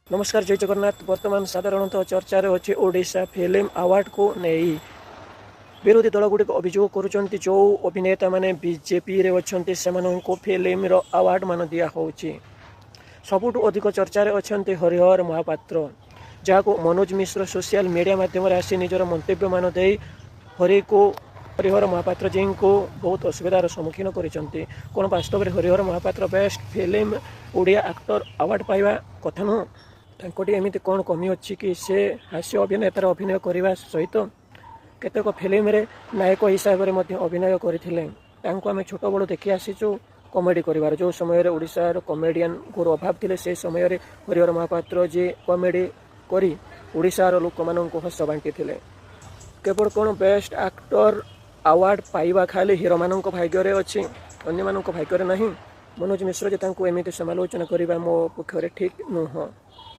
ନମସ୍କାର, ଜୟ ଜଗନ୍ନାଥ। ବର୍ତ୍ତମାନ ସାଧାରଣତଃ ଚର୍ଚ୍ଚାରେ ଅଛି ଓଡ଼ିଶା ଫିଲ୍ମ ଆୱାର୍ଡ଼କୁ ନେଇ। ବିରୋଧୀ ଦଳଗୁଡ଼ିକ ଅଭିଯୋଗ କରୁଛନ୍ତି, ଯେଉଁ ଅଭିନେତାମାନେ ବିଜେପିରେ ଅଛନ୍ତି ସେମାନଙ୍କୁ ଫିଲ୍ମର ଆୱାର୍ଡ଼ ମାନ ଦିଆହେଉଛି। ସବୁଠୁ ଅଧିକ ଚର୍ଚ୍ଚାରେ ଅଛନ୍ତି ହରିହର ମହାପାତ୍ର, ଯାହାକୁ ମନୋଜ ମିଶ୍ର ସୋସିଆଲ ମିଡ଼ିଆ ମାଧ୍ୟମରେ ଆସି ନିଜର ମନ୍ତବ୍ୟମାନ ଦେଇ ହରିହର ମହାପାତ୍ରଜୀଙ୍କୁ ବହୁତ ଅସୁବିଧାର ସମ୍ମୁଖୀନ କରିଛନ୍ତି। କ'ଣ ବାସ୍ତବରେ Harihar Mohapatra best film Odia actor award ପାଇବା କଥା ନୁହଁ? ତାଙ୍କଠି ଏମିତି କ'ଣ କମି ଅଛି କି ସେ ହାସ୍ୟ ଅଭିନେତାର ଅଭିନୟ କରିବା ସହିତ କେତେକ ଫିଲ୍ମରେ ନାୟକ ହିସାବରେ ମଧ୍ୟ ଅଭିନୟ କରିଥିଲେ? ତାଙ୍କୁ ଆମେ ଛୋଟବେଳୁ ଦେଖି ଆସିଛୁ କମେଡ଼ି କରିବାର। ଯେଉଁ ସମୟରେ ଓଡ଼ିଶାର କମେଡ଼ିଆନଙ୍କର ଅଭାବ ଥିଲେ, ସେ ସମୟରେ ହରିହର ମହାପାତ୍ର ଯିଏ କମେଡ଼ି କରି ଓଡ଼ିଶାର ଲୋକମାନଙ୍କୁ ହସ ବାଣ୍ଟିଥିଲେ। କେବଳ କ'ଣ ବେଷ୍ଟ ଆକ୍ଟର ଆୱାର୍ଡ଼ ପାଇବା ଖାଲି ହିରୋମାନଙ୍କ ଭାଗ୍ୟରେ ଅଛି, ଅନ୍ୟମାନଙ୍କ ଭାଗ୍ୟରେ ନାହିଁ? ମନୋଜ ମିଶ୍ର ଯେ ତାଙ୍କୁ ଏମିତି ସମାଲୋଚନା କରିବା ମୋ ପକ୍ଷରେ ଠିକ୍ ନୁହଁ।